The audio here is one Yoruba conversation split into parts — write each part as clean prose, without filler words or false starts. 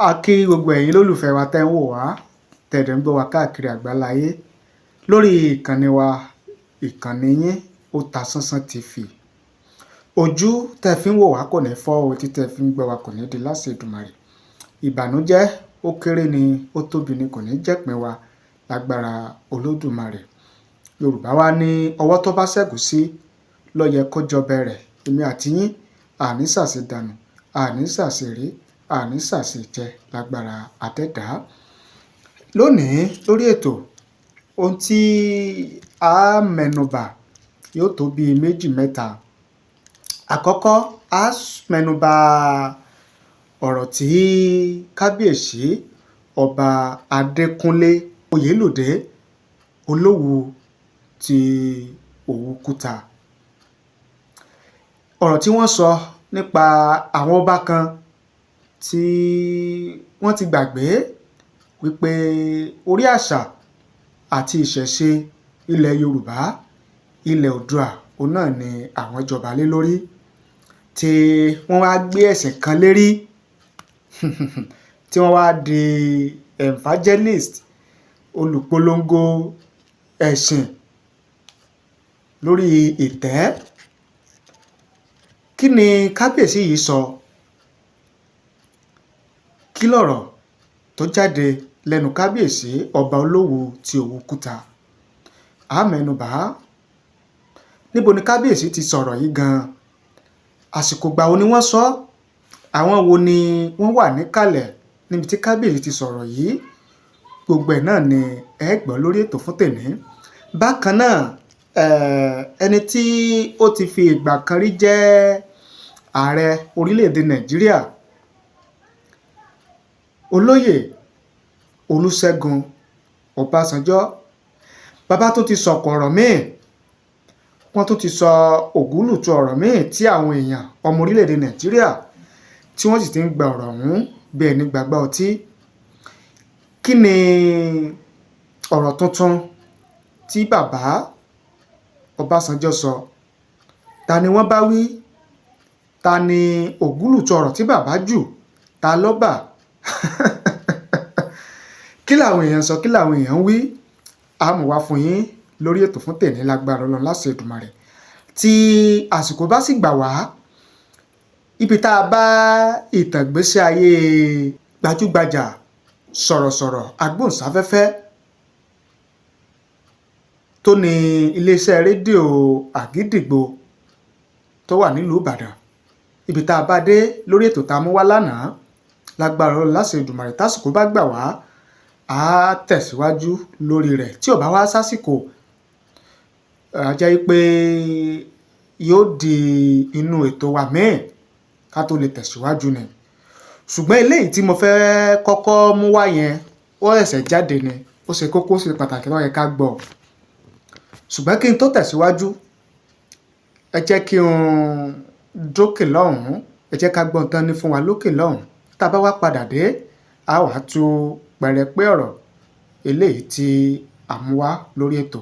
A kí gbogbo ẹ̀yin lólùfẹ́ wa tẹ́ ń wò wá, tẹ́ dẹ̀ ń gbọ́ wa káàkiri àgbáláyé lórí ìkànnì wa, ìkànnì yín, Otasansan TV. Ojú tẹ́ fi ń wò wá kò ní fọ́ o, etí tẹ́ fi ń gbọ́ wa kò ní di láṣẹ Èdùmàrè. Ìbànújẹ́, ó kéré ni, ó tóbi ni, kò ní jẹ́pin wa lágbára Olódùmarè. Yorùbá wá ní ọwọ́ tó bá ṣẹ́gun sí ló yẹ kó jọbẹ̀ rẹ̀. Èmi àti yín, àní ṣàṣedànù, àní ṣàṣeré, àní ṣàṣejẹ lágbára Adẹ́dàá. Lónìí lórí ètò, ohun tí a mẹ́nubà yóò tó bíi méjì mẹ́ta. Àkọ́kọ́, a mẹ́nubà ọ̀rọ̀ tí Kábíyèsí Ọba Adékúnlé Oyèlúdé, Olówu ti Òwu-Kúta, ọ̀rọ̀ tí wọ́n sọ nípa àwọn ọba kan tí wọ́n ti gbàgbé wípé orí àṣà àti ìṣẹ̀ṣe ilẹ̀ Yorùbá, ilẹ̀ Oòduà, òun náà ni àwọn jọba lé lórí, tí wọ́n wá gbé ẹ̀sìn kan lérí, tí wọ́n wá di evangelist, olùpolongo ẹ̀sìn lórí ìtẹ́. Kí ni kábíyèsí yìí sọ? Kí lọ̀rọ̀ tó jáde lẹ́nu Kábíyèsí Ọba Olówu ti Òwu-Kúta? A mẹ́nubà á. Níbo ni kábíyèsí ti sọ̀rọ̀ yìí gan-an? Àsìkò ìgbà wo ni wọ́n sọ? Àwọn wo ni wọ́n wà níkàlẹ̀ níbi tí kábíyèsí ti sọ̀rọ̀ yìí? Gbogbo ẹ̀ náà ni ẹ gbọ́ lórí ètò fún tèmi. Bákan náà, ẹni tí ó ti fi ìgbà kan rí jẹ́ ààrẹ orílẹ̀-èdè Nàìjíríà, Olóyè Olúṣẹ́gun Ọbásanjọ́, bàbá tó ti sọ̀kò ọ̀rọ̀ míì, wọ́n tún ti sọ ògúlùtù ọ̀rọ̀ míì tí àwọn èèyàn ọmọ orílẹ̀-èdè Nàìjíríà tí wọ́n sì ti ń gba ọ̀rọ̀ ọ̀hún bí ẹni gbàgbá ọtí. Kí ni ọ̀rọ̀ tuntun tí bàbá Ọbásanjọ́ sọ? Ta ni wọ́n bá wí? Ta ni ògúlùtù ọ̀rọ̀ tí bàbá jù? Ta ló bà? Kí làwọn èèyàn sọ? Kí làwọn èèyàn ń wí? A mú wá fún yín lórí ètò fún tèmi lágbára Ọlọ́run láṣẹ Èdùmàrè. Tí àsìkò bá sì gbà wá, ibi tá a bá ìtàn ìgbésí ayé gbajúgbajà sọ̀rọ̀sọ̀rọ̀ agbóhùnsáfẹ́fẹ́ tó ní iléeṣẹ́ rédíò Àgídìgbo tó wà nílùú Ìbàdàn, ibi tá a bá dé lórí ètò tá a mú wá lánàá, lágbára Ọlọ́run láṣẹ Èdùmàrè, tásìkò bá gbà wá, á tẹ̀síwájú lórí rẹ̀. Tí ò bá wá sásìkò, á jẹ́ pé yóò di inú ètò wa míì ká tó lè tẹ̀síwájú ni. Ṣùgbọ́n eléyìí tí mo fẹ́ kọ́kọ́ mú wá yẹn, ó ṣẹ̀ṣẹ̀ jáde ni, ó ṣe kókó, ó ṣe pàtàkì, ló yẹ ká gbọ́. Ṣùgbọ́n kí n tó tẹ̀síwájú, ẹ jẹ́ kí n dókè lọ́hùn-ún, ẹ jẹ́ ká gbọ́n tán ní fún wa lókè lọ́hùn-ún. Tá a bá wá padà dé, a wàá tú pẹrẹpẹ ọ̀rọ̀ eléyìí tí a mú wá lórí ètò.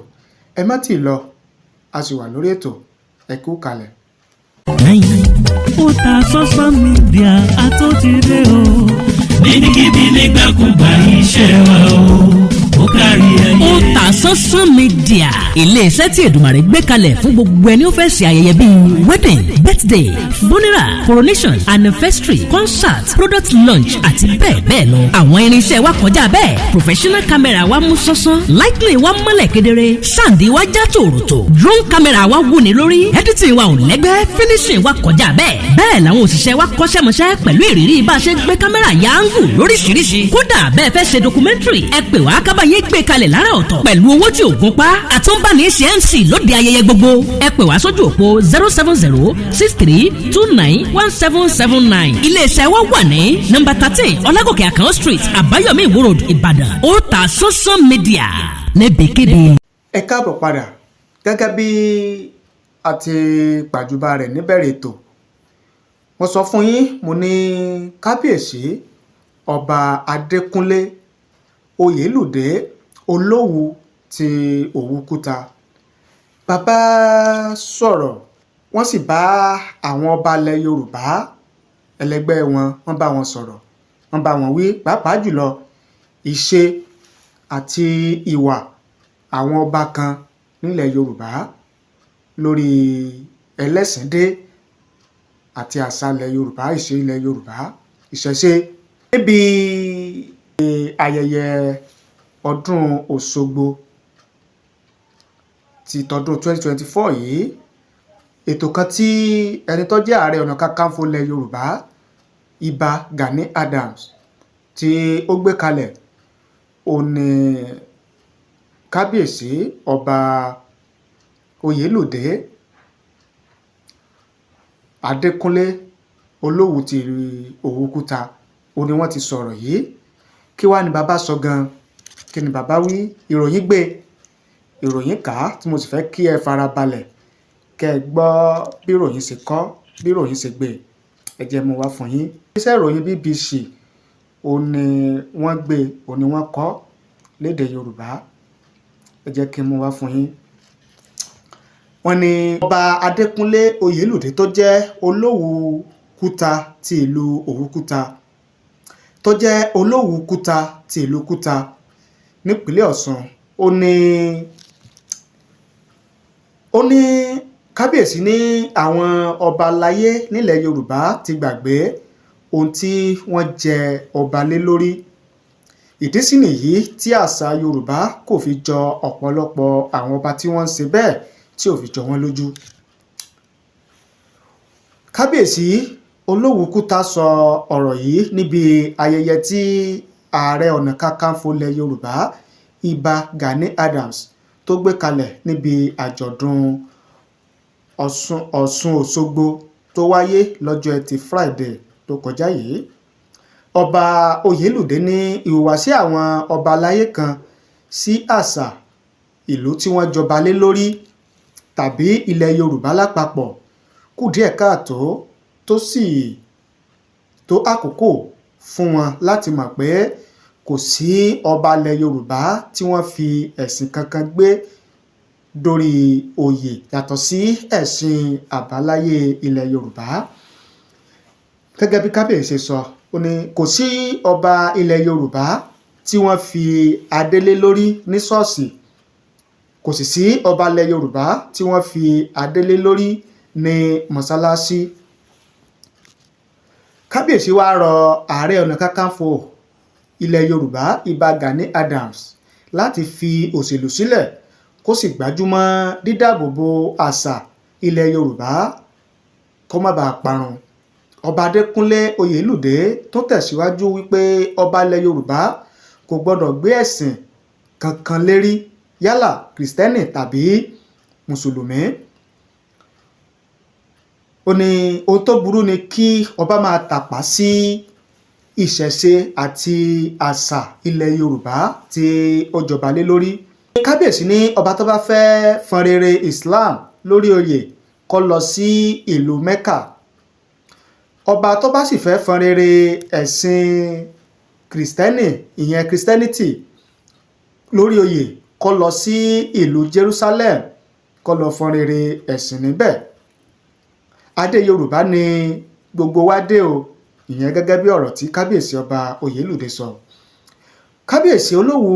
Ẹ má tì í lọ, a sì wà lórí ètò. Ẹ kú kalẹ̀. Otasansan Media àtúntìdé o. Níbikíbi, nígbàkúgbà, iṣẹ́ wa o, ó kárí ayé. Otasansan Media, iléeṣẹ́ tí Èdùmàrè gbé kalẹ̀ fún gbogbo ẹni ó fẹ́ ṣe ayẹyẹ bíi wedding, birthday, funeral, coronation, anniversary, concert, product launch àti bẹ́ẹ̀ bẹ́ẹ̀ lọ. Àwọn irinṣẹ́ wa kọjá bẹ́ẹ̀. Professional camera wa mú sánsan, lighting wa mọ́lẹ̀ kedere, sound wa já tòròtò, drone camera wa wúni lórí, editing wa ò lẹ́gbẹ́, finishing wa kọjá bẹ́ẹ̀. Bẹ́ẹ̀ làwọn òṣìṣẹ́ wa kọ́ṣẹ́mọṣẹ́ pẹ̀lú ìrírí bá a ṣe gbé kámẹ́rà ya angle lóríṣiríṣi. Kódà bẹ́ẹ̀ fẹ́ ṣe documentary, ẹ pè wá ká bá yín gbé kalẹ̀ lára ọ̀tọ̀ pẹ̀lú owó tí ò gún pa. Àtúnbáni ṣe MC lóde ayẹyẹ gbogbo. Ẹ pè wá sójú òpó 07063291779. Iléeṣẹ́ wa wà ní nọ́mbà 13, Ọlágòkè Àkànó Street, Àbáyọ̀mí, Ìwó Road, Ìbàdàn. Otasansan Media, níbikíbi. Ẹ káàbọ̀ padà. Gẹ́gẹ́ bí a ti pàjùbà rẹ̀ níbẹ̀rẹ̀ ètò, mo sọ fún yín, mo ní Kábíyèsí Ọba Adékúnlé Oyèlúdé, Olówu ti Òwu-Kúta, bàbá sọ̀rọ̀, wọ́n sì bá àwọn ọba ilẹ̀ Yorùbá ẹlẹgbẹ́ wọn, wọ́n bá wọn sọ̀rọ̀. Wọ́n bá wọn wí, pàápàá jùlọ ìṣe àti ìwà àwọn ọba kan nílẹ̀ Yorùbá lórí ẹlẹ́sìndé àti àṣà ilẹ̀ Yorùbá, ìṣe ilẹ̀ Yorùbá, ìṣẹ̀ṣe. Níbi ayẹyẹ ọdún Òṣogbo ti tọdún 2024 yìí, ètò kan tí ẹni tó jẹ́ Ààrẹ Ọ̀nà Kakanfò ilẹ̀ Yorùbá, Ìbà Gani Adams, tí ó gbé kalẹ̀, òun ní Kábíyèsí Ọba Oyèlúdé Adékúnlé Olówu ti Òwúkúta, òun ni wọ́n ti sọ̀rọ̀ yìí. Kí wá ni bàbá sọ gan? Kí ni bàbá wí? Ìròyìn gbé, ìròyìn kà á, tí mo sì fẹ́ kí ẹ farabalẹ̀ kẹ́ ẹ gbọ́ bí ìròyìn ṣe kọ, bí ìròyìn ṣe gbé. Ẹ jẹ́ mú wá fún yín. Iṣẹ́ ìròyìn BBC òun ni wọ́n gbé, òun ni wọ́n kọ lédè Yorùbá. Ẹ jẹ́ kí n mú wá fún yín. Wọ́n ní Ọba Adékúnlé Oyèlúdé, tó jẹ́ Olówu Kúta ti ìlú Òwúkúta, tó jẹ́ Olówu Kúta ti ìlú Kúta nípínlẹ̀ Ọ̀ṣun, ó ní kábíyèsí ní àwọn ọba aláyé nílẹ̀ Yorùbá ti gbàgbé ohun tí wọ́n jẹ ọba lé lórí. Ìdí sì nìyí tí àṣà Yorùbá kò fi jọ ọ̀pọ̀lọpọ̀ àwọn ọba tí wọ́n ń ṣe bẹ́ẹ̀, tí ò fi jọ wọ́n lójú. Kábíyèsí Olówu Kúta sọ ọ̀rọ̀ yìí níbi ayẹyẹ tí Ààrẹ Ọ̀nà Kakanfò ilẹ̀ Yorùbá, Ìbà Gani Adams, tó gbé kalẹ̀ níbi àjọ̀dún Ọ̀ṣun Òṣogbo tó wáyé lọ́jọ́ Ẹtì Friday tó kọjá yìí. Ọba Oyèlúdé ní ìhùwàsí àwọn ọba aláyé kan sí àṣà ìlú tí wọ́n jọba lé lórí tàbí ilẹ̀ Yorùbá lápapọ̀ kù díẹ̀ káàtó, tó sì tó àkókò fún wọn láti mọ̀ pé kò sí ọba ilẹ̀ Yorùbá tí wọ́n fi ẹ̀sìn kankan gbé dórí oyè yàtọ̀ sí ẹ̀sìn àbáláyé ilẹ̀ Yorùbá. Gẹ́gẹ́ bí kábíyèsí ṣe sọ, ó ní kò sí ọba ilẹ̀ Yorùbá tí wọ́n fi adé lé lórí ní ṣọ́ọ̀ṣì, kò sì sí ọba ilẹ̀ Yorùbá tí wọ́n fi adé lé lórí ní mọ́sálásí. Kábíyèsí wáá rọ Ààrẹ Ọ̀nà Kakanfò ilẹ̀ Yorùbá, Ìbà Gani Adams, láti fi òṣèlú sílẹ̀, kó sì gbájúmọ́ dídáàbòbò àṣà ilẹ̀ Yorùbá kó má bàa parun. Ọba Adékúnlé Oyèlúdé tó tẹ̀síwájú wípé ọba ilẹ̀ Yorùbá kò gbọ́dọ̀ gbé ẹ̀sìn kankan lérí, yálà Kristẹni tàbí Mùsùlùmí. Ó ní ohun tó burú ni kí ọba máa tàpá sí ìṣẹ̀ṣe àti àṣà ilẹ̀ Yorùbá tí ó jọba lé lórí. Kábíyèsí ní ọba tó bá fẹ́ fọn rere Islam lórí oyè, kó lọ sí ìlú Mecca. Ọba tó bá sì fẹ́ fọn rere ẹ̀sìn Kristẹni, ìyẹn Christianity, lórí oyè, kó lọ sí ìlú Jerusalem, kó lọ fọn rere ẹ̀sìn níbẹ̀. Adé Yorùbá ni gbogbo wa dé o. Ìyẹn gẹ́gẹ́ bí ọ̀rọ̀ tí Kábíyèsí Ọba Oyèlúdé sọ. Kábíyèsí Olówu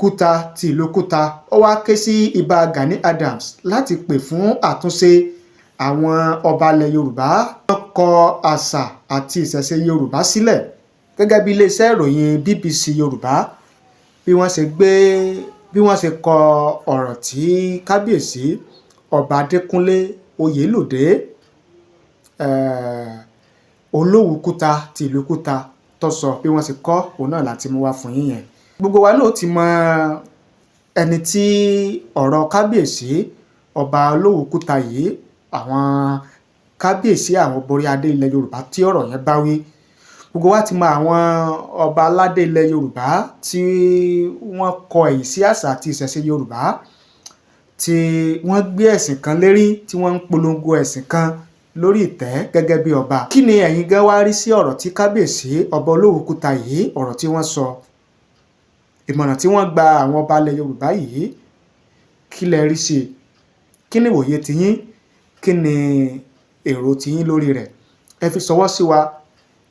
Kúta ti ìlú Kúta, ó wáá ké sí Ìbà Gani Adams láti pè fún àtúnṣe àwọn ọba ilẹ̀ Yorùbá wọ́n kọ àṣà àti ìṣẹ̀ṣe Yorùbá sílẹ̀. Gẹ́gẹ́ bí iléeṣẹ́ ìròyìn BBC Yorùbá bí wọ́n ṣe gbé, bí wọ́n ṣe kọ ọ̀rọ̀ tí Kábíyèsí Ọba Adékúnlé Oyèlúdé, Olówu Kúta ti ìlú Kúta, tó sọ, bí wọ́n ṣe kọ òun náà láti mú wá fún yín yẹn. Gbogbo wa náà ti mọ ẹni tí ọ̀rọ̀ Kábíyèsí Ọba Olówu Kúta yìí, àwọn kábíyèsí, àwọn borí adé ilẹ̀ Yorùbá tí ọ̀rọ̀ yẹn bá wí. Gbogbo wa ti mọ àwọn ọba aládé ilẹ̀ Yorùbá tí wọ́n kọ ẹ̀yìn sí àṣà àti ìṣẹ̀ṣe Yorùbá, tí wọ́n gbé ẹ̀sìn kan lérí, tí wọ́n ń polongo ẹ̀sìn kan lórí ìtẹ́ gẹ́gẹ́ bí ọba. Kí ni ẹ̀yin gan wá rí sí ọ̀rọ̀ tí Kábíyèsí Ọba Olówu Kúta yìí, ọ̀rọ̀ tí wọ́n sọ, ìmọ̀ràn tí wọ́n gba àwọn ọba ilẹ̀ Yorùbá yìí? Kí lẹ rí sí i? Kí ni ìwòye tiyín? Kí ni èrò tiyín lórí rẹ̀? Ẹ fi ṣọwọ́ sí wa.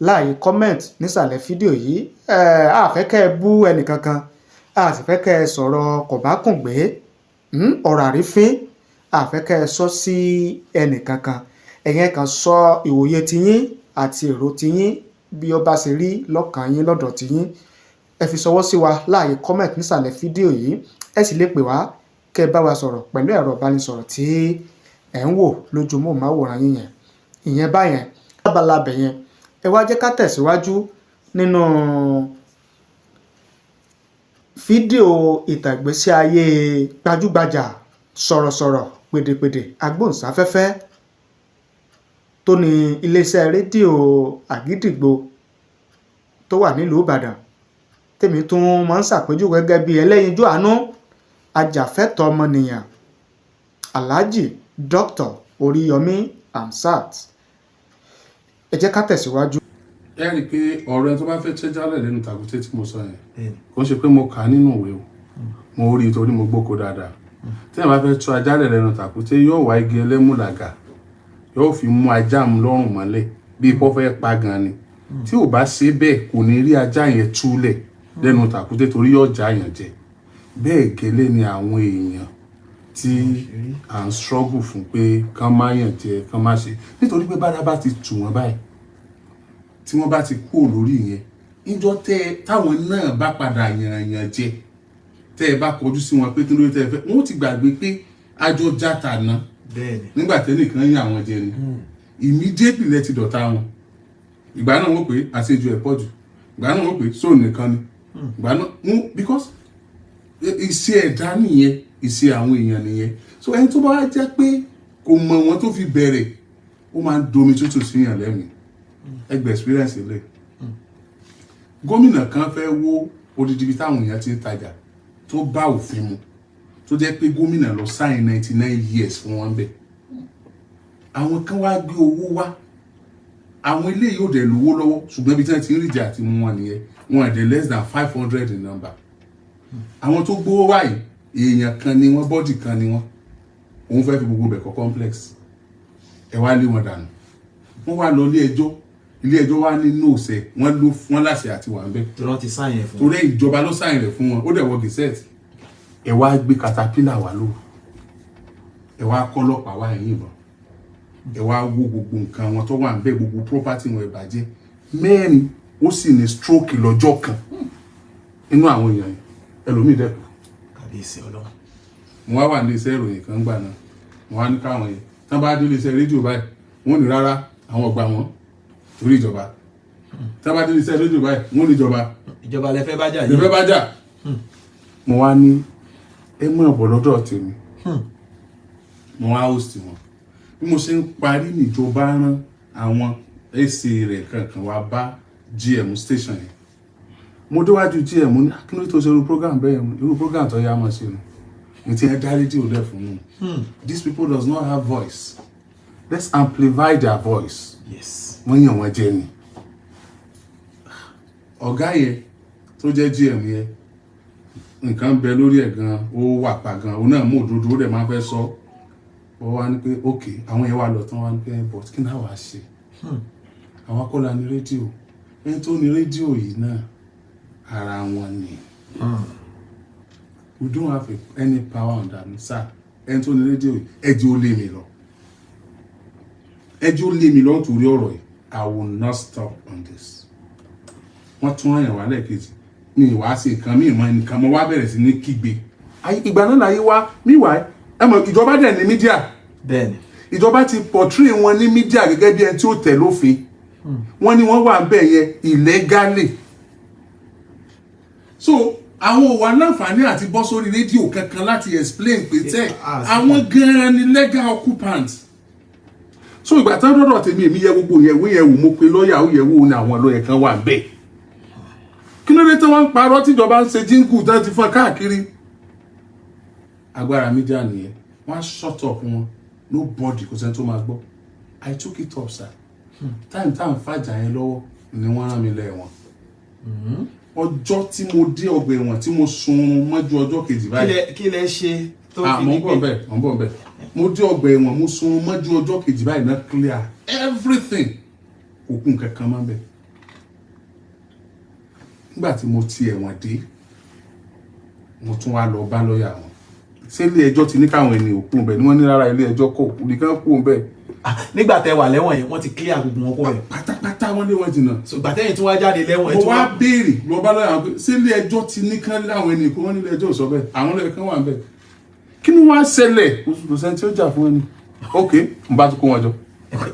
Láàyè comment nísàlẹ̀ fídíò yìí, a fẹ́ kẹ́ ẹ bú ẹnìkankan, a sì fẹ́ kẹ́ ẹ sọ̀rọ̀ kọ̀bákùngbé, ọ̀rọ̀ àrífín, a fẹ́ kẹ́ ẹ sọ sí ẹnìkankan. Ẹ̀yin ẹ kàn sọ ìwòye tiyín àti èrò tiyín bí ó bá ṣe rí lọ́kàn yín lọ́dọ̀ tiyín. Ẹ fi ṣọwọ́ sí wa láàyè comment nísàlẹ̀ fídíò yìí. Ẹ sì lè pè wá kẹ́ ẹ bá wa sọ̀rọ̀ pẹ̀lú ẹ̀rọ ìbánisọ̀rọ̀ tí ẹ̀ ń wò lójú móhùnmáwòrán yín yẹn. Ìyẹn báyẹn lábala bẹ̀ yẹn. Ẹ wá jẹ́ ká tẹ̀síwájú nínú fídíò ìtàn ìgbésí ayé gbajúgbajà sọ̀rọ̀sọ̀rọ̀, pèdèpèdè, agbóhùnsáfẹ́fẹ́ tó ní iléeṣẹ́ rédíò Àgídìgbo tó wà nílùú Ìbàdàn, tèmi tún máa ń ṣàpèjúwe gẹ́gẹ́ bí ẹlẹ́yinjú àánú, ajàfẹ́tọ̀ọ́ ọmọnìyàn, Alhaji Dr. Oríyọmí Hamzat. Ẹ jẹ́ ká tẹ̀síwájú. Ẹ rí i pé ọ̀rọ̀ ẹni tó bá fẹ́ tẹ́jálẹ̀ lẹ́nu tàkúté tí mo sọ yẹn, kò ń ṣe pé mo kà á nínú ìwé o. Mo rí i torí mo gbóko dáadáa. Tí ẹ bá fẹ́ tú ajálẹ̀ lẹ́nu tàkúté, yóò wá igi ẹlẹ́mùlàgà, yóò fi mú ajá mu lọ́rùn mọ́lẹ̀ bí kò fẹ́ pa gan ni. Tí ò bá ṣe bẹ́ẹ̀, kò ní rí ajá yẹn túlẹ̀ lẹ́nu tàkúté torí yóò já yàn jẹ. Bẹ́ẹ̀ gẹ́lẹ́ ni àwọn èèyàn tí à ń struggle fún pé kán má yàn jẹ, kán má ṣe, nítorí pé bára bá ti tù wọ́n báyìí, tí wọ́n bá ti kúrò lórí ìyẹn, níjọ́ tẹ́ táwọn náà bá padà yàn jẹ, tẹ́ ẹ bá kọjú sí wọn pé kí ló dé tẹ́ ẹ fẹ́, wọ́n ti gbàgbé pé àjọ játa náà nígbà tẹ́nìkan yàn àwọn jẹ ni. Immediately lẹ ti dọ̀tá wọn. Ìgbà náà wọ́n pé àṣejù ẹ̀ pọ̀ jù, ìgbà náà wọ́n pé sóò nìkan ni, ìgbà náà wọ́n, because ìṣe ẹ̀dá nìyẹn, ìṣe àwọn èèyàn nìyẹn. So ẹni tó bá wá jẹ́ pé kò mọ̀ wọ́n tó fi bẹ̀rẹ̀, ó máa ń domi tútù síyàn lẹ́mìí. Ẹgbẹ́ experience ilé gómìnà kan fẹ́ wó odidi ibi táwọn èèyàn ti ń tajà tó bá òfin mu, tó jẹ́ pé gómìnà lọ sign 99 years fún wọn bẹ́ẹ̀. Àwọn kan wá gbé owó wá. Àwọn ilé yóò dẹ̀ lówó lọ́wọ́, ṣùgbọ́n ibi tí wọ́n ti ń ríjà àti mú wọn nìyẹn. Wọn dẹ̀ less than 500 in number. Àwọn tó gbówó wá yìí, èèyàn kan ni wọ́n, body kan ni wọ́n. Òun fẹ́ fi gbogbo bẹ̀ kọ́ complex. Ẹ wá lé wọn dànù. Wọ́n wá lọ ilé ẹjọ́. Ilé ẹjọ́ wá ní no sẹ́, wọ́n ló wọ́n láṣẹ àti wà ń bẹ̀. Tí wọ́n ti sign fún. Torí ìjọba ló sign rẹ̀ fún wọn, ó dẹ̀ wọ gazette. Ẹ wá gbé caterpillar wá lóru, ẹ wá kọ́ ọlọ́pàá wá ẹ̀yìn ìbọn, ẹ wá wó gbogbo nǹkan wọn tó wà ń bẹ̀, gbogbo property wọn. Ẹ bàjẹ́. Mẹ́rin ó sì ní stroke lọ́jọ́ kan nínú àwọn èèyàn yẹn, ẹlòmíì dẹ́kun. Kàbíyèsí Ọlọ́run. Mo wá wà ní iṣẹ́ ìròyìn kan gbà náà. Mo wá ní káwọn yẹn tán bá dé iléeṣẹ́ rédíò báyìí, wọ́n ní rárá, àwọn ọgbà wọn torí ìjọba. Tán bá dé iléeṣẹ́ rédíò báyìí, wọ́n ní ìjọba. Ìjọba lẹ fẹ́ bá jà yìí. Ìfẹ́ bá jà. Mo wá ní ẹ mọ̀ ọ̀bọ̀ lọ́dọ̀ tèmi. Mo wá host wọn. Bí mo ṣe ń parí, níjọba rán àwọn ẹsẹ rẹ̀ kankan wá bá GM station yẹn. Mo déwájú GM, ní kí ló tó ṣe irú program bẹ́ẹ̀, irú program tó yá máa ṣe nù ní tí ẹ dá rédíò lẹ̀ fún un. These people does not have voice, let's amplify their voice. Wọ́n yàn wọ́n jẹ ni. Ọ̀gá yẹn tó jẹ́ GM yẹn, nǹkan bẹ lórí ẹ̀ gan, ó wà pa gan, òun náà mú òdodo, ó dẹ̀ máa fẹ́ sọ. Ó wá ní pé ok, àwọn yẹn wà lọ tán, wá ní pé but kí náà wàá ṣe? Àwọn akọ́lá ní rédíò, ẹni tó ní rédíò yìí náà, ara wọn ni. We don't have any power on that, sir. Ẹni tó ní rédíò yìí, ẹ jẹ́ ó lé mi lọ, ẹ jẹ́ ó lé mi lọ nítorí ọ̀rọ̀ yìí. I will not stop on this. Wọ́n tún àyàn wá lẹ́ẹ̀kejì ní ìwà sí nǹkan míì mọ́ nǹkan. Mo wá bẹ̀rẹ̀ sí ní kígbe. Ìgbà náà láyé wá. Meanwhile, ẹ mọ̀ ìjọba dẹ̀ ní media. Ìjọba ti portray wọn ní media gẹ́gẹ́ bí ẹni tí ó tẹ̀ lófin. Wọ́n ní wọ́n wà bẹ́ẹ̀ yẹn illegally, so àwọn ò wá láǹfààní àti bọ́ sórí rédíò kankan láti explain pé tẹ́ àwọn gan-an ni legal occupant. So ìgbà tán dọ́dọ̀ tèmi, èmi yẹ gbogbo yẹn wí yẹn wò. Mo pe lọ́ọ̀yà, ó yẹ wò ní àwọn lọ́ọ̀yà kan wà bẹ́ẹ̀. Kí ló dé tí wọ́n ń parọ́ tíjọba ń ṣe jíǹkù tán ti fọ́n káàkiri? Agbára media nìyẹn. Wọ́n á shut up wọn, nobody, kò sẹ́ni tó máa gbọ́. I took it up, sir. Time time fàjà yẹn lọ́wọ́ ni wọ́n rán mi lẹ́wọ̀n. Ọjọ́ tí mo dé ọgbà ẹ̀wọ̀n, tí mo sun mọ́jú ọjọ́ kejì báyìí. Kí lẹ ṣe tó Ah, fi mo ní ń bọ̀ bẹ́ẹ̀, mo ń bọ̀ bẹ́ẹ̀. Mo dé ọgbà ẹ̀wọ̀n, mo sun mọ́jú ọjọ́ kejì báyìí náà, clear everything, kò kún kankan mọ́ bẹ́ẹ̀. Nígbà tí mo ti ẹ̀wọ̀n dé, mo tún wá lọ bá lọ́ọ̀yà wọn. Ṣé ilé ẹjọ́ ti ní káwọn ènìyàn kú bẹ́ẹ̀ ni? Wọ́n ní rárá, ilé ẹjọ́ kò nìkan kú bẹ́ẹ̀. Ah, nígbà tẹ wà lẹ́wọ̀n yẹn, wọ́n ti clear gbogbo wọn kó bẹ̀. Pátápátá, wọ́n lé wọn jìnnà. So ìgbà tẹ́yìn tí wọ́n jáde lẹ́wọ̀n ẹ̀ Mo tún wá béèrè lọ bá lọ́ọ̀yà wọn pé ṣé ilé ẹjọ́ ti ní kán láwọn ènìyàn kú? Wọ́n ní ilé ẹjọ́ ò sọ bẹ́ẹ̀, àwọn lọ́ọ̀yà kan wà ń bẹ̀. Kí ni wọ́n á ṣẹlẹ̀? Kò sẹ́ni tí ó jà fún ẹni. Ok, mo bá tún kó wọn jọ.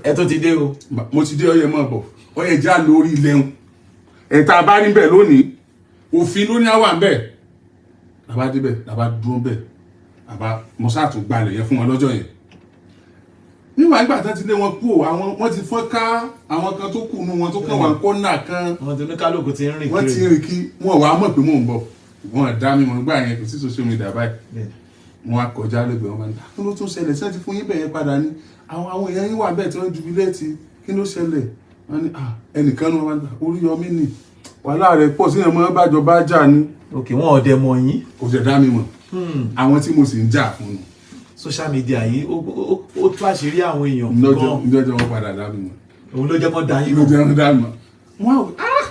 Ẹ tó ti dé o. Mo ti dé. Ọyẹ mọ̀ bọ̀, ọyẹ já lórí ilẹ̀ ń ẹ̀ta bá rí bẹ́ẹ̀ lónìí, òfin ló ní àwà ń bẹ̀. Làbá débẹ̀, làbá dúró bẹ̀, làbá mo sáà tún gbalẹ̀ yẹn fún wọn lọ́jọ́ yẹn. Níwọ̀n ìgbà tán ti lé wọn kú o, àwọn wọ́n ti fọ́n ká àwọn kan tó kù nù wọn tó kàn wá kọ́nà kan. Wọ́n ti oníkálukú ti ń rìn Wọ́n ti rìn kí wọ́n wàá mọ̀ pé mò ń bọ̀. Wọ́n dá mi mọ̀ nígbà yẹn, kò sí social media báyìí. Wọ́n á kọjá lẹ́gbẹ̀ẹ́ wọn, bá ní, "Kí ló tún ṣẹlẹ̀? Sẹ́ẹ̀ ti fún yín bẹ̀yẹn padà ní àwọn èèyàn yín wà bẹ́ẹ̀ tí wọ́n jubilate. Kí ló ṣẹlẹ̀?" Wọ́n ní, "Ah, ẹnìkan ní." Wọ́n bá ní, "Oríyọmí ni wàhálà rẹ̀ pọ̀ sí ẹ̀mọ́ bàjọ́ bá jà ní." Ok, wọn ò dẹ̀ mọ̀ yín. Kò sì dá mi mọ̀. Àwọn tí mo sì ń jà fún un. Social media yìí, ó tú àṣírí àwọn èèyàn lọ́jọ́ gan. Lọ́jọ́ wọn padà dá mi mọ̀. Òun ló jẹ́ kó dá yín mọ̀. Lọ́jọ́ wọn dá mi mọ̀. Wọ́n á wò, "Ah,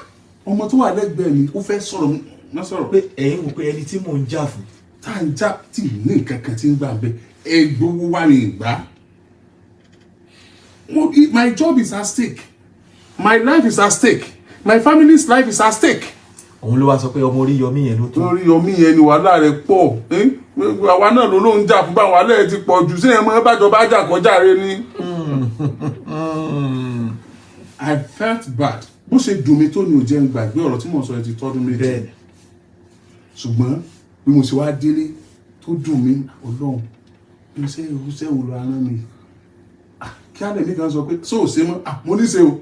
ọmọ tó wà lẹ́gbẹ̀ẹ́ mi, ó fẹ́ sọ̀rọ̀." Wọ́n sọ̀rọ̀. Pé ẹ̀yin wò pé ẹni tí mò ń jà fún. Tá à ń já tí ní nǹkan kan tí ń gbà bẹ́ẹ̀, ẹ gbowó wá ní ìgbà. My job is at stake, my life is at stake, my family's life is at stake. Òun ló wá sọ pé ọmọ Oríyọmí yẹn ló tó. Lórí omi yẹn ni wàhálà rẹ̀ pọ̀, eh? Àwa náà ló ló ń jà fún báwọn, wàhálà ẹ̀ ti pọ̀ jù sí ẹ̀ mọ́ bájọba jà kọjá rẹ ni. I felt bad. Bó ṣe dùn mí tó ní ò jẹ́ ń gbàgbé ọ̀rọ̀ tí mò ń sọ yẹn ti tọ́dún 2. Ṣùgbọ́n bí mo ṣe wá délé tó dùn mí, Ọlọ́run, iṣẹ́ wo ló rán mi? Ah, kí á lè ní kan sọ pé ṣó ò ṣe mọ́? Ah, mo ní ṣe o.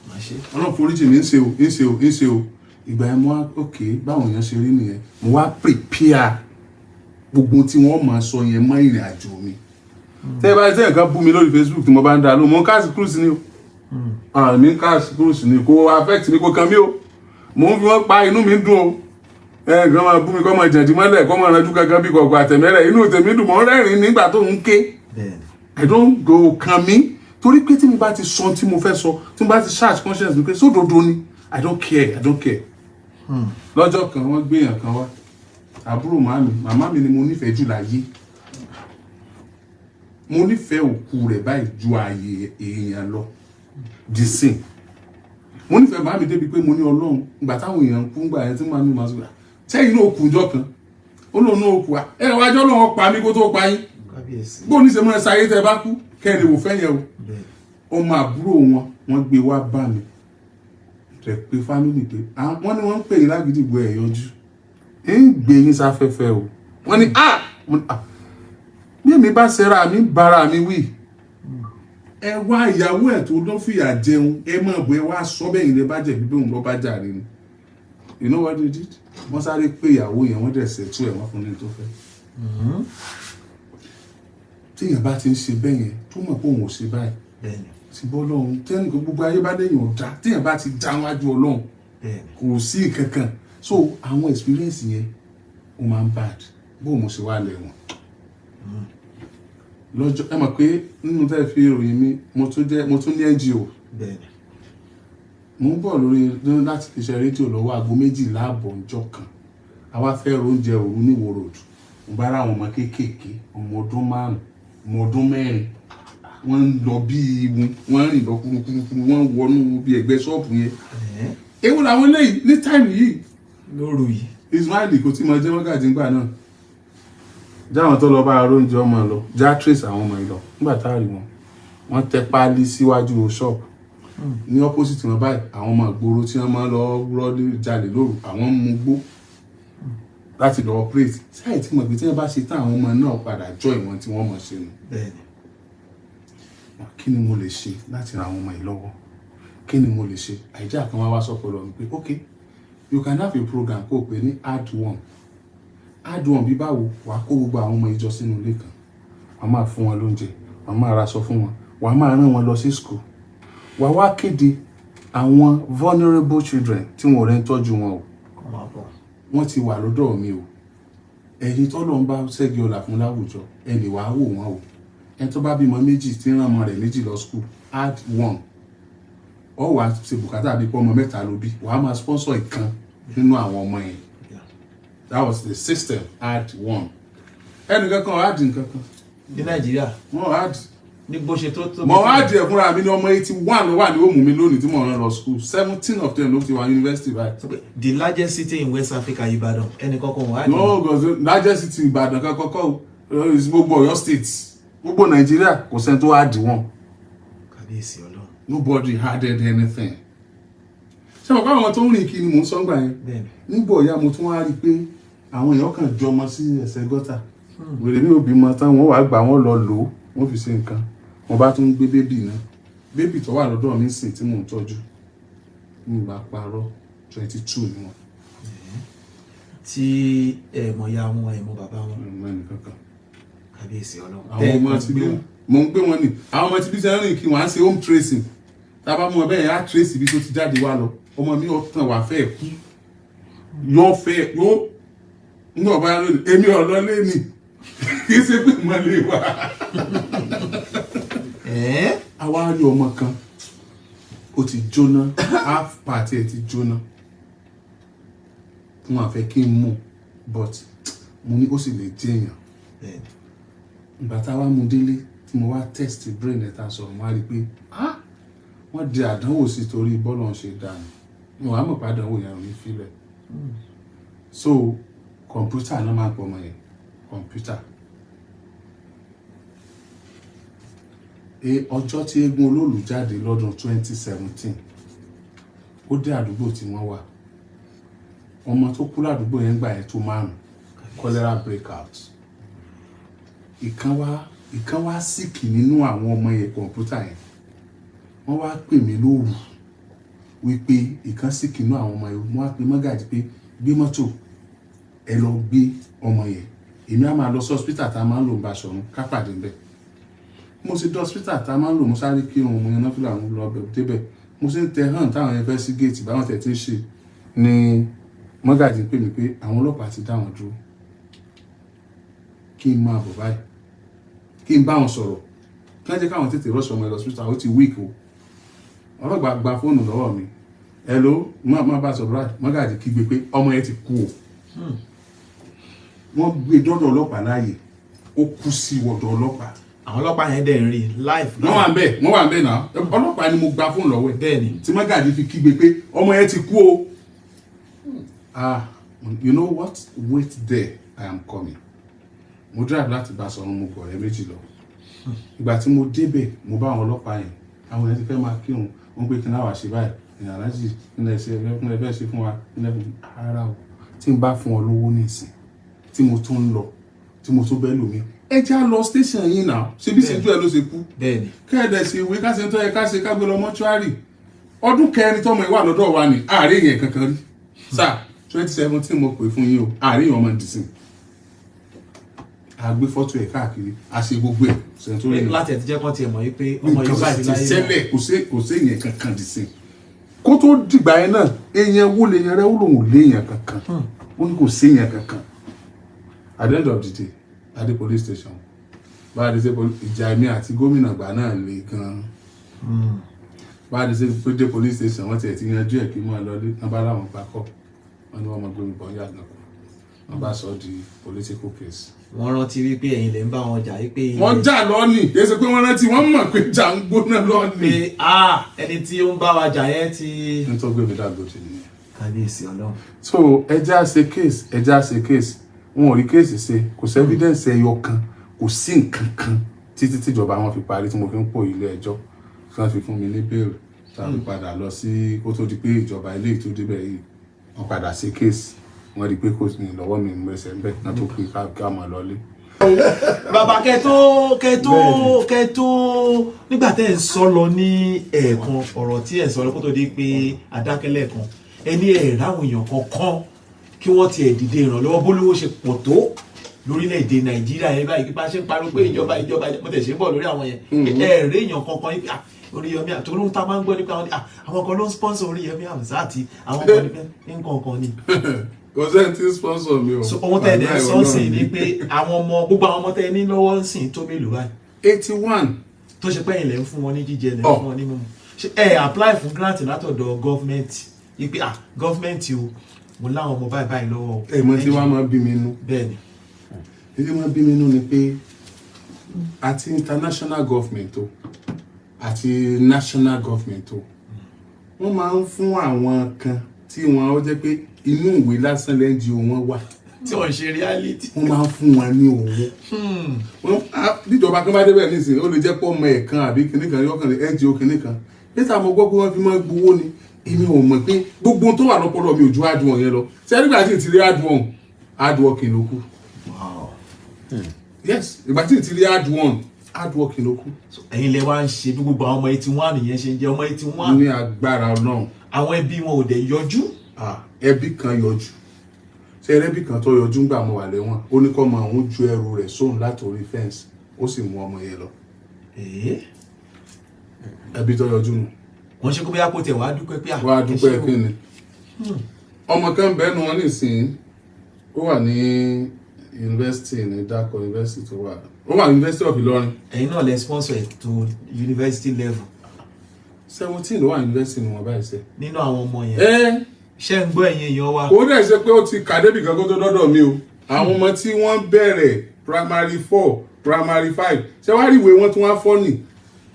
Má ṣe. Ọlọ́run foríjì mi, ń ṣe o, ń ṣe o, ń ṣe o. Ìgbà yẹn mo wá, ok, báwọn èèyàn ṣe rí nìyẹn. Mo wá prepare gbogbo tí wọ́n máa sọ yẹn mọ́ ìrìn àjò mi. Tẹ́ ẹ bá ṣe nǹkan bú mi lórí Facebook tí mo bá ń dá lóhùn, mo ń catch cruise ni o. Mi ń catch cruise ni, kò affect mi, kò kàn mí o. Mo ń fi wọ́n pa, inú mi ń dùn o. Ẹ gan máa bú mi, kọ́ máa jẹ̀dí mọ́lẹ̀, kọ́ máa ranjú kankan bí kọ̀ọ̀kan àtẹ̀mẹ́rẹ̀, inú tèmi dùn, mọ́ rẹ́rìn-ín nígbà tó ń ké. I don't go kàn mí, torí pé tí mi bá ti sọ tí mo fẹ́ sọ, tí mo bá ti charge conscience mi pé sódodo ni, I don't care, I don't care. Lọ́jọ́ kan, wọ́n gbé èèyàn kan wá, àbúrò màmí màmá mi ni mo nífẹ̀ẹ́ jù láyé. Mo nífẹ̀ẹ́ òkú rẹ̀ báyìí ju ààyè èèyàn lọ di sin. Mo nífẹ̀ẹ́ màmí débi pé mo ní Ọlọ́run, ìgbà táwọn èèyàn kú ńgbà yẹn tí màmí máa sọ, sẹ́yìn náà kú ọjọ́ kan, ó lóun náà kú. Ẹ wájọ́ lọ́wọ́ pa mí kó tó pa yín. Kábíyèsí. Bó ní ṣe mọ́ ẹ sáyé tẹ́ ẹ bá kú, kẹ́ ẹ lè wò fẹ́ yẹn o. Ọmọ àbúrò wọn, wọ́n gbé wá bá mi rẹ̀ pé family pé wọ́n ní wọ́n ń pè yín lágídígbò, ẹ̀ yọjú, ń gbé yín sáfẹ́fẹ́ o. Wọ́n ní ah. Mo ní, "Ah, bí èmi bá ṣera mi bára mi wí, ẹ wá ìyàwó ẹ̀ tó lọ́ fìyà jẹun, ẹ mọ̀ bọ́, ẹ wá sọ bẹ́ẹ̀ yín lè bá jẹ̀bi bí òun lọ́ bá jàre ni." You know what they did? Wọ́n sáré pé ìyàwó yẹn, wọ́n dẹ̀ ṣètú ẹ̀, wọ́n fún ní tó fẹ́. Tíyàn bá ti ń ṣe bẹ́ẹ̀ yẹn, tó mọ̀ pé òun ò ṣe báyìí, ti bọ́ lọ́hún tẹ́nìkan, gbogbo ayé bá lẹ́yìn ọ̀dá, tíyàn bá ti já wájú Ọlọ́run, kò sí kankan. So àwọn experience yẹn, ó máa ń bad. Bó mo ṣe wá lẹ́wọ̀n lọ́jọ́, ẹ mọ̀ pé nínú tẹ́ fi ìròyìn mi, mo tún jẹ́, mo tún ní NGO. Mo ń bọ̀ lórí láti fi ṣe rédíò lọ́wọ́, aago 12:30 ọjọ́ kan, àwa fẹ́ oúnjẹ òru ní Ìwó Road. Mo bá ra àwọn ọmọ kéékèèké, ọmọ ọdún 5, ọmọ ọdún 4, wọ́n ń lọ bí iwu, wọ́n ń rìn lọ kúrúkúrú, wọ́n ń wọnú bí ẹgbẹ́ ṣọ́ọ̀bù yẹn. Èwo làwọn eléyìí ní time yìí? Lóru yìí. Ismaili kò tí mo jẹ́ mọ́gàjì ńgbà náà, jáwọn tó lọ bá ara oúnjẹ ọmọ lọ já trace àwọn ọmọ yìí lọ. Nígbà tá a rí wọn, wọ́n tẹ páálí síwájú ṣọ́ọ̀bù ní opposite wọn báyìí. Àwọn ọmọ ìgboro tí wọ́n máa ń lọ rọ́ọ̀lì jalè lóru, àwọn ń mu gbó láti lọ operate sáì tí mo gbé. Tí wọ́n bá ṣe tán, àwọn ọmọ náà padà join wọn tí wọ́n mọ̀ ṣe nù. Kí ni mo lè ṣe láti ran àwọn ọmọ yìí lọ́wọ́? Kí ni mo lè ṣe? Àìjá kan wá wá sọ́pọ̀lọ́ mi pé, ok, you can have a program kó o pè ní add one. Add one bí báwo? Wàá kó gbogbo àwọn ọmọ ìjọ sínú ilé kan, wàá máa fún wọn lóúnjẹ, wàá máa raṣọ fún wọn, wàá máa rán wọn lọ sí school, wàá wá kéde àwọn vulnerable children tí wọn ò rẹ́ ń tọ́jú wọn o. Kọ́ máa bọ̀. Wọ́n ti wà lọ́dọ̀ mi o. Ẹ̀yin tọ́lọ́ ń bá ṣẹ́gi ọ̀là fún láwùjọ, ẹ lè wá wò wọ́n o. Ẹni tó bá bímọ méjì, tí ń rán ọmọ rẹ̀ méjì lọ school, add one. Ọ wàá ṣe bùkátà bíi pé ọmọ mẹ́ta ló bí, wàá máa sponsor ìkan nínú àwọn ọmọ yẹn. That was the system. Add one, ẹnìkan kan add nǹkan kan. Ní Nàìjíríà? Wọ́n add. Ní bó ṣe tó Mo add ẹ̀ fúnra mi ní ọmọ 81 ló wà ní òmù mi lónìí tí mo rán lọ school. 17 of them ló ti wà university báyìí. The largest city in West Africa, Ìbàdàn, ẹnìkan kan wà á No, because largest city Ìbàdàn kan kọ́kọ́ o, it's gbogbo Ọ̀yọ́ State, gbogbo Nàìjíríà, kò sẹ́ni tó add wọn. Kábíyèsí Ọlọ́run. Nobody added anything. Ṣé mo kọ́ àwọn tó ń rìn kiri mò ń sọ́ngbà yẹn? Bẹ́ẹ̀ni. Nígbà ọ̀yá, mo tún wá rí i pé àwọn èèyàn kan jọmọ sí ẹsẹ̀ gọ́tà. Wèrè mi ò bímọ tán, wọ́n wàá gbà wọ́n lọ lò ó, wọ́n fi ṣe nǹkan. Wọ́n bá tún gbé baby náà, baby tó wà lọ́dọ̀ mi sìn tí mò ń tọ́jú, mi bá parọ́, 22 ni wọ́n. Tí ẹ mọ̀ ya wọn, ẹ mọ̀ bàbá wọn? Ọmọ ẹnìkankan. Kábíyèsí Ọlọ́run. Àwọn ọmọ tí bí mò ń gbé wọn ni, àwọn ọmọ tí bí sẹ́yìn rìn kí wọ́n á ṣe home tracing. Tá a bá mú ọ bẹ́ẹ̀, á trace ibi tó ti jáde wá lọ. Ọmọ mi ò tàn wá fẹ́ kú, yóò fẹ́ yóò ń bọ̀ bá lónìí. Èmi ọ̀lọ́lé ni, kì í ṣe pé mo lè wá. Ẹ́. Àwa rí ọmọ kan, ó ti jóná, half part ẹ̀ ti jóná. Wọn àfẹ́ kí n mú, but mo ní ó sì lè jẹ́ èèyàn. Ìgbà tá a wá mú délé, tí mo wá test brain ẹ̀, tá a sọ̀rọ̀, mo wá rí i pé, ah, wọ́n di àdánwò sí torí bọ́ọ̀lù ń ṣe dànù. Mo wá mọ̀ pé àdánwò yẹn ò ní filẹ̀. So kọ̀ǹpútà náà máa pọ̀ ọmọ yẹn, kọ̀ǹpútà. Ọjọ́ tí eégún olóòlù jáde lọ́dún 2017, ó dé àdúgbò tí wọ́n wà. Ọmọ tó kú ládùúgbò yẹn gbà yẹn tó márùn, cholera breakout. Ìkan wá sick nínú àwọn ọmọ yẹn, kọ̀ǹpútà yẹn. Wọ́n wá pè mí lóru wípé ìkan sick nínú àwọn ọmọ yẹn. Wọ́n wá pe mọ́gàjì pé gbé mọ́tò ẹ lọ gbé ọmọ yẹn, èmi á máa lọ sí hospital tá a máa ń lò ń Baṣọ̀run, ká pàdé ńbẹ̀. Mo ti dé hospital tá a máa ń lò, mo sáré kírun, mo yan náfìlà, mo lọ bẹ̀ débẹ̀. Mo sì ń tẹ hàn táwọn yẹn fẹ́ sí géètì báwọn tẹ̀ ti ń ṣe ni mọ́gàjì pè mí pé àwọn ọlọ́pàá ti dá wọn dúró, kí n máa bọ̀ báyìí, kí n bá wọn sọ̀rọ̀, kí wọ́n jẹ́ káwọn tètè rush ọmọ ẹ̀ lọ hospital, ó ti weak o. Ọlọ́pàá gba fóònù lọ́wọ́ mi. Hello, má bá sọ̀rọ̀ báyìí. Mọ́gàjì kígbe pé ọmọ yẹn ti kú o. Wọ́n gbé dọ́dọ̀ ọlọ́pàá láàyè, ó kú sí wọ̀dọ̀ ọlọ́pàá. Àwọn ọlọ́pàá yẹn dẹ̀ ń rí live? Wọ́n wà ń bẹ̀, wọ́n wà ń bẹ̀ náà. Ọlọ́pàá ni mo gba fóònù lọ́wọ́ ẹ̀ tí mọ́gàjì fi kígbe pé ọmọ yẹn ti kú o. Ah, you know what, wait there, I am coming. Mo drive láti Basọ̀run, mo gbọ̀ ọ̀rẹ́ méjì lọ. Ìgbà tí mo débẹ̀, mo bá àwọn ọlọ́pàá yẹn. Àwọn yẹn ti fẹ́ máa kírun. Wọ́n pé kí n láwàá ṣe báyìí, ìyàn aláàjì, kí lẹ ṣe, kí lẹ fẹ́ ṣe fún wa, kí lẹ fún ara o. Tí n bá fún ọ lówó nísìn, tí mo tún ń lọ, tí mo tún bẹ́ lómi, ẹ já lọ station yìí náà. Ṣe bí ṣèjú ẹ ló ṣe kú? Kẹ́ẹ̀dẹ̀ ṣe ìwé ká ṣe tó yẹ ká ṣe, ká gbé lọ mọ́ṣúárì. Ọdún kẹrin tọmọ ìwà lọ́dọ̀ wa ni ààrẹ yẹn kankan rí sáà. 2017 mo pè fún yín o, ààrẹ yẹn ọmọ dìsìn. A gbé fọ́tò ẹ̀ káàkiri, a ṣe gbogbo ẹ̀ sẹ́ńtórí Pé láti ẹ̀ ti jẹ́ kán tiẹ̀ mọ̀ yí pé ọmọ yìí nǹkan báyìí ti láyé mọ́. ṣẹlẹ̀, kò sí èèyàn kankan dìsìn. Kó tó dìgbà yẹn náà, èèyàn wo lèèyàn rẹ? Ó lòun ò léèyàn kankan, ó ní kò sí èèyàn kankan. At the end of the day, adé police station bá a di ṣe ìjà èmi àti gómìnà gbà náà le gan-an. Bá a di ṣe pé dé police station, wọ́n tiẹ̀ ti yanjú ẹ̀ kí n máa lọ lé. Wọ́n bá láwọn gbà kọ́, wọ́n ní wọ́n máa gbé mi bọ̀ yàgàn kù. Wọ́n bá sọ ọ́ di political case. Wọ́n rántí wípé ẹ̀yin lè ń bá wọn jà wípé Wọ́n jà lọ́ọ̀nì, kì í ṣe pé wọ́n rántí, wọ́n mọ̀ pé jà ń gbóná lọ́ọ̀nì. Pé ah, ẹni tí ó ń bá wa jà yẹn ti. Nítorí gbé mi dàgbò tì nìyẹn. Kábíyèsí Ọlọ́run. So ẹjẹ́ á ṣe case, ẹjẹ́ á ṣe case. Wọn ò rí case ṣe, kò sí evidence ẹyọ kan, kò sí nǹkan kan títí tíjọba wọn fi parí, tí mo fi ń pò ilé ẹjọ́, tí wọ́n fi fún mi ní bail, tá a fi padà lọ sí. Kó tó di pé ìjọba ilé tó débẹ̀ yìí, wọ́n padà ṣe case, wọ́n rí i pé kò ní lọ́wọ́ mi, mo ẹsẹ̀ ń bẹ̀ náà tó pé ká máa lọlé. Bàbá, kẹ tó nígbà tẹ́ ẹ̀ ń sọ lọ ní ẹ̀ẹ̀kan, ọ̀rọ̀ tí ẹ̀ ń sọ lọ kó tó di pé adákẹ́lẹ̀ kan, ẹni ẹ̀ ráwọn èèyàn kankan kí wọ́n tiẹ̀ dìde ìrànlọ́wọ́, bólówó ṣe pọ̀ tó lórílẹ̀‐èdè Nàìjíríà yẹn báyìí, pípa ṣe ń pariwo pé ìjọba, ìjọba, mo tẹ̀ ṣe ń bọ̀ lórí àwọn yẹn. Ẹ̀ rí èèyàn kankan yìí pé, ah, Oríyọmí àti olóhùn tá a máa ń gbọ́ nípa àwọn, ah, àwọn kan ló ń sponsor Oríyọmí Hamzat, àwọn kan ní nǹkan kan ni. Kò sẹ́ni tí ń sponsor mi o. So ohun tẹ́ ẹ̀ dẹ̀ sọ sí ni pé àwọn ọmọ, gbogbo àwọn ọmọ tẹ́ ẹ ní lọ́wọ́ ń sìn tó mélòó báyìí? 81. Tó ṣe pé ẹ̀yin lẹ̀ ń fún wọn ní jíjẹ, lẹ̀ ń Ọ̀. fún wọn ní mímu. Ṣé ẹ apply fún grant látọ̀dọ̀ government ipe, ah, government o, mo láwọn ọmọ báyìí báyìí lọ́wọ́ o? Ẹ mọ̀ tí wàá máa bí mi nú. Bẹ́ẹ̀ni. Èyí máa bí mi nú ni pé àti international government o, àti national government o, wọ́n máa ń fún àwọn kan tí wọ́n ó jẹ́ pé inú ìwé lásán lẹ́ńjì wọn wà, tí wọ́n ṣe reality. Wọ́n máa ń fún wọn ní owó. Wọ́n níjọba kan bá débẹ̀ nísìnyí, ó lè jẹ́ pọ́ ọmọ ẹ̀ kan àbí kinní kan yọkàn ní NGO kinní kan. Níta mo gbọ́ pé wọ́n fi máa gbowó ni. Èmi ò mọ̀ pé gbogbo tó wà lọ́pọlọ mi ò ju hard work yẹn lọ. Ṣé nígbà tí ì ti rí hard work, hard working ló kù. Yes, ìgbà tí ì ti rí hard work, hard working ló kù. So, ẹ̀yin lẹ wá ń ṣe bí gbogbo àwọn ọmọ 81 yẹn ṣe ń jẹ́ ọmọ 81? Ní agbára Ọlọ́run. Àwọn ẹbí wọn ò dẹ̀ yọjú? Ah, ẹbí kan yọjú. Ṣe ẹbí kan tó yọjú ńgbà mo wà lẹ́wọ̀n, ó ní kọ́ ọmọ òun ju ẹrù rẹ̀ sóhun látòrí fence, ó sì mú ọmọ yẹn lọ. Èé? Ẹbí tó yọjú nù. Wọ́n ṣe kó bóyá kó tẹ̀ wá dúpẹ́ pé Wá ẹ dúpẹ́. ṣé o. Kí ni ọmọ kan bẹ́ẹ̀ nu wọn nísìnyí, ó wà ní yunifásitì ní Dako yunifásitì tó wà, ó wà University of Ìlọrin. Ẹ̀yin náà lẹ sponsor ẹ̀ to university level? 17 ló wà yunifásitì ni wọ́n báyìí ṣe. Nínú àwọn ọmọ yẹn? Ẹ. Ṣé ń gbọ́, ẹ̀yin èèyàn wa? Kò dẹ̀ ṣe pé ó ti kà débì kan kó tó dọ́dọ̀ mi o. Àwọn ọmọ tí wọ́n bẹ̀rẹ̀ primary 4, primary 5, ṣé wàá rí ìwé wọn tí wọ́n á fọ́ nì,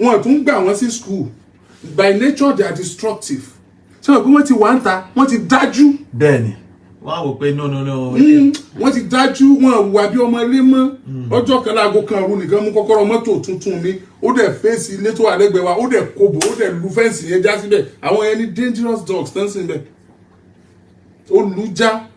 wọ́n tún gbà wọ́n sí school. By nature they are destructive. Ṣé wọ́n pé wọ́n ti wà ń ta, wọ́n ti dájú. Bẹ́ẹ̀ni, wọ́n á wò pé no, no, no. Wọ́n ti dájú, wọn wà bí ọmọ ilé mọ́. Ọjọ́ kan, láago 1 òru nìkan, mú kọ́kọ́rọ́ mọ́tò tuntun mi, ó dẹ̀ face ilé tó wà lẹ́gbẹ̀ẹ́ wa, ó dẹ̀ kóbò, ó dẹ̀ lu fence yẹn já síbẹ̀. Àwọn yẹn ní dangerous dogs tán sí ibẹ̀, ó lu já.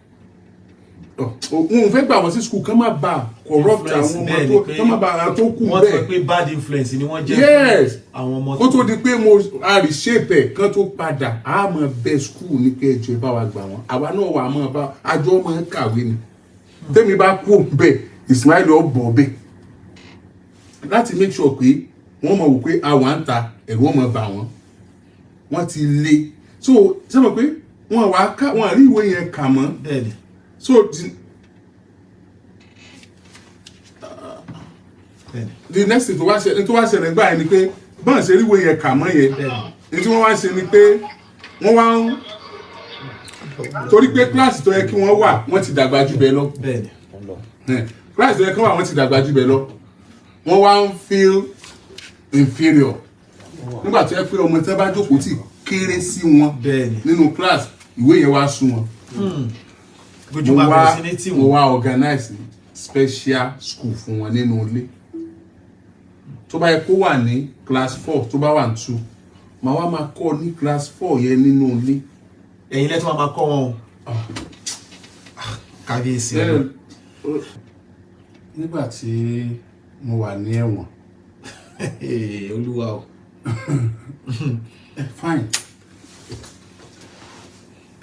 Òun ò fẹ́ gbà wọ́n sí school kán má ba corrupt Influence, àwọn ọmọ bẹ́ẹ̀ tó ni pé kán má ba àwọn tó kù wọ́n sọ bẹ́ẹ̀. pé bad influence ni wọ́n jẹ́ Yes. fún àwọn ọmọ. Kó tó di pé mo a reshape ẹ̀ kán tó padà, a mọ̀ bẹ school ní pé ẹjọ́ ẹ bá wa gbà wọ́n. Àwa náà wà á mọ̀ bá àjọ ọmọ kàwé ni. Tẹ́mi bá kú bẹ́ẹ̀, Ismail ọ̀ bọ̀ bẹ́ẹ̀ láti make sure pé wọ́n mọ̀ wò pé àwa ń ta ẹ̀rù ọmọ bà wọ́n. Wọ́n ti le so ṣé mọ̀ pé wọ́n wá ká wọ́n rí ìwé yẹn kà mọ́. So Bẹ́ẹ̀ni. The next thing tó wá ṣẹlẹ̀ gbà yẹn ni pé bọ́n ṣe rí ìwé yẹn kà mọ́ yẹn, ní tí wọ́n wá ṣe ni pé wọ́n wá ń torí pé kíláàsì tó yẹ kí wọ́n wà, wọ́n ti dàgbà jù bẹ́ẹ̀ lọ. Kíláàsì tó yẹ kí wọ́n wà, wọ́n ti dàgbà jù bẹ́ẹ̀ lọ. Wọ́n wá ń feel inferior nígbà tó yẹ pé ọmọ tí wọ́n bá jókòó tì kéré sí wọn nínú class. Ìwé yẹn wá sú wọn. Ojú Mo máa wá bẹ̀rẹ̀ sí ní tì mo wọ́n. wá organize special school fún wọn nínú ilé. Tó bá yẹ kó wà ní class 4, tó bá wà ní 2, màá wá máa kọ́ ní class 4 yẹn nínú ilé. Ẹ̀yin lẹ́tọ́ máa kọ́ wọn o? Kábíyèsí Ọlọ́run. Nígbà tí mo wà ní ẹ̀wọ̀n, Ee, Olúwa o. Fine,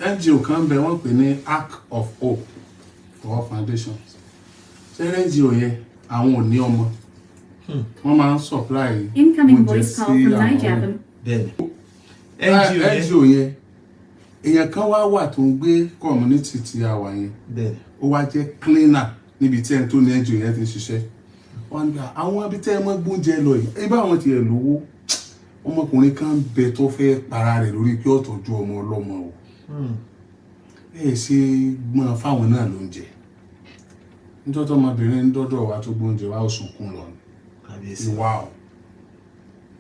NGO kan bẹ, wọ́n pè ní Ark of Hope for All Foundations. Ṣé NGO yẹn, àwọn ò ní ọmọ, wọ́n máa ń supply Incoming oúnjẹ voice sí call from àwọn Niger. Bẹ́ẹ̀ni, NGO yẹn. NGO yẹn, èèyàn kan wá wà tó ń gbé community tí a wà yẹn. Ó wá jẹ́ cleaner níbi tí ẹni tó ní NGO yẹn ti ń ṣiṣẹ́. Wọ́n ní àwọn ibi tẹ́ ẹ mọ́ gbóúnjẹ lọ yìí, ẹ bá àwọn tiẹ̀ lówó. Ọmọkùnrin kan ń bẹ tó fẹ́ para rẹ̀ lórí pé ọ̀tọ̀jú ọmọ ọlọ́mọ o. Ẹ ṣe gbọ́n fáwọn náà lóúnjẹ. Níjọ́ tọmọbìnrin ń dọ́dọ̀ wa tó gbóúnjẹ wa, ó sunkún lọ ni. Kábíyèsí. Ìwà ọ̀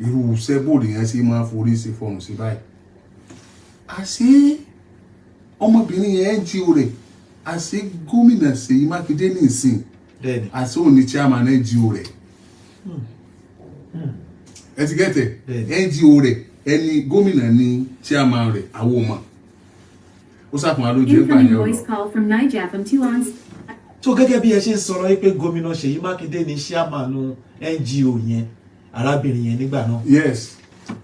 irú sẹ́bòrì yẹn sì máa forí sí fọrùn sí báyìí. Àṣé ọmọbìnrin yẹn, NGO rẹ̀, àṣé gómìnà Ṣèyí Mákindé ní ìsìn, àṣé òun ni chairman NGO rẹ̀. Ẹ ti gẹ́tẹ̀? NGO rẹ̀, ẹni gómìnà ni chairman rẹ̀. Àwọn ọmọ ó sàkùn alóúnjẹ gbà Incoming yẹn voice lọ. call from Niger from 2 on. Tó gẹ́gẹ́ bí ẹ ṣe ń sọ̀rọ̀ yìí pé gómìnà Ṣèyí Mákindé ní chairman NGO yẹn, arábìnrin yẹn nígbà náà. Yes,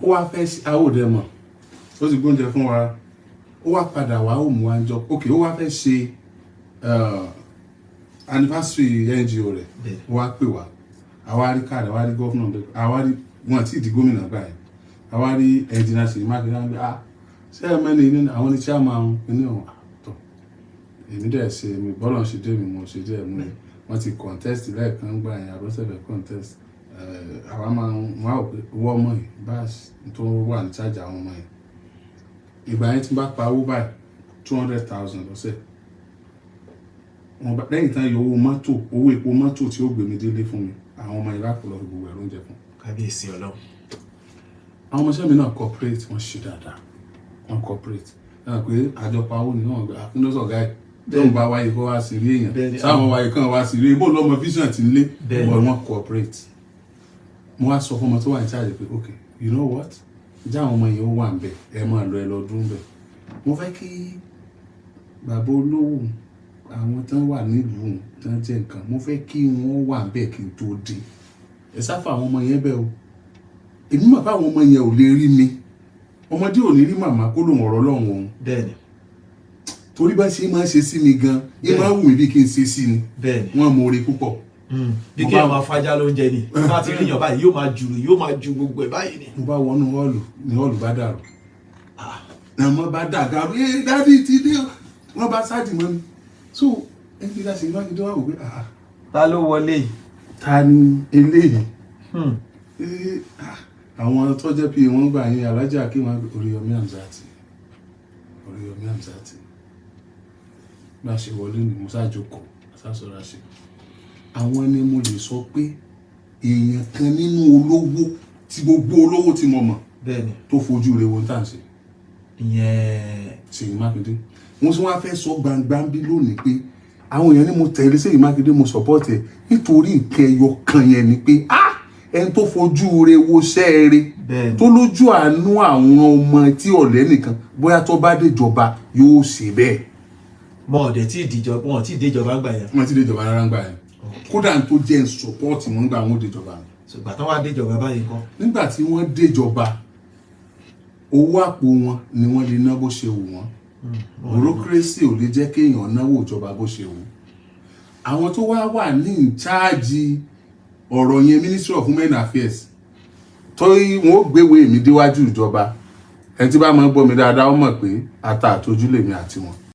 ó wá fẹ́ ṣe àwòdẹ mọ̀, ó ti gbóúnjẹ fún wa, ó wá padà wá, ó mú wa jọ. Ok, ó wá fẹ́ ṣe anniversary NGO rẹ̀. Ó wá pè wá, àwa rí káàdì, àwa rí governor bẹ́ẹ̀, àwa rí wọn àti ìdí gómìnà gbà yẹn, àwa rí ẹnjìnà Ṣèyí Mákindé. Wọn bí, ah, ṣé ẹ mẹ́ni ní àwọn ní chairman ní ọ̀hún àtọ̀. Èmi dẹ̀ ṣe mi bọ́lọ̀ ṣe dé mi, mo ṣe díẹ̀ mú mi. Wọ́n ti contest lẹ́ẹ̀kan gbà yẹn, àbọ̀sẹ̀fẹ̀ contest. Àwa máa ń wá ò pé owó ọmọ yìí bá tó wà ní chájà àwọn ọmọ yìí. Ìgbà yẹn tí n bá pa owó báyìí, 200,000 lọ́sẹ̀, wọ́n bá lẹ́yìn tán yọ owó mọ́tò, owó epo mọ́tò tí ó gbé mi délé fún mi, àwọn ọmọ yìí lápò lọ fi gbogbo ẹ̀rọ oúnjẹ fún. Kábíyèsí Ọlọ́run. Àwọn ọmọọṣẹ́ mi náà cooperate, wọ́n ṣe dáadáa, wọ́n cooperate ẹ pé àjọpọ̀ àwọn onímọ̀ ọ̀gá akúndọ́sọ̀ gáì tó ń bá wáyé kó wá sí rí èèyàn sáwọn wáyé kan wá sí rí bó lọ́mọ vision ti ń lé bọ̀, wọ́n cooperate. Mo wá sọ fún ọmọ tó wà ní charge pé, "Okay, you know what, já àwọn ọmọ yẹn ó wà ń bẹ̀, ẹ máa lọ, ẹ lọ dún bẹ̀. Mo fẹ́ kí bàbá olówó, àwọn tán wà nílùú tán jẹ́ nǹkan, mo fẹ́ kí wọ́n wà ń bẹ̀ kí n tó dé. Ẹ sáfà àwọn ọmọ yẹn bẹ́ẹ̀ o. Èmi mọ̀ báwọn ọmọ yẹn ò lè rí mi. Ọmọdé ò ní rí màmá kó lòun ọ̀rọ̀ lọ́hùn òun." Torí bá ṣe máa ń ṣe sí mi gan yín, máa ń wù mí bí kí n ṣe sí ni. Wọ́n mọ oore púpọ̀. Bí kí ẹ máa fajá lóúnjẹ ni, bá ti ríyàn báyìí, yóò máa jùrù, yóò máa ju gbogbo ẹ̀ báyìí ni. Mo bá wọnú hall ní hall bá dàrú, nàmọ́ bá dàgàrú, "Ẹ daddy ti dé o." Wọ́n bá sáàdì mọ́ mi. So ẹni tí a ṣe Mákindé wà wò pé, "Ah." Ta ló wọlé yìí? Ta ni eléyìí? Ah, àwọn tó jẹ́ pé wọ́n gbà yín, Alájà kí wọ́n, Oríyọmí Hamzat, Oríyọmí Hamzat. Bá a ṣe wọlé ní musa jókòó sásọra ṣe. Àwọn ni mo lè sọ pé èèyàn kan nínú olówó tí gbogbo olówó tí mo mọ̀ tó fojú rẹ̀ wo tá à ń ṣe. Ìyẹn Ṣèyí Mákindé. Wọ́n tún wá fẹ́ sọ gbangba ń bí lónìí pé àwọn èèyàn ní mo tẹ̀lé Ṣèyí Mákindé, mo support ẹ̀ nítorí nǹkan ẹyọ kan yẹn ni pé, ah, ẹni tó fojú rẹ̀ wo sẹ́ẹ̀rẹ̀ tó lójú àánú àwọn ọmọ tí ọ̀lẹ́ nìkan, bóyá tó bá déjọba yóò ṣe bẹ́ẹ̀. Wọn ò dẹ̀ tí ì dìjọba, wọn ò tí ì déjọba gbà yẹn. Wọ́n ti déjọba rárá ń gbà yẹn. Kódà tó jẹ́ ń support wọn gbà wọ́n déjọba. Ṣùgbọ́n tán wá déjọba báyìí kọ́? Nígbà tí wọ́n déjọba, owó àpò wọn ni wọ́n lè ná bó ṣe wù wọ́n. Bureaucracy ò lè jẹ́ kéèyàn náwó ìjọba bó ṣe wù. Àwọn tó wá wà ní ìcháàjì ọ̀rọ̀ yẹn, Ministry of Women Affairs, tó wọn ó gbéwèé mi déwájú ìjọba, ẹni tí bá máa ń gbọ́ mi dáadáa, ó mọ̀ pé ata àtọ́jú lèmi àti wọn.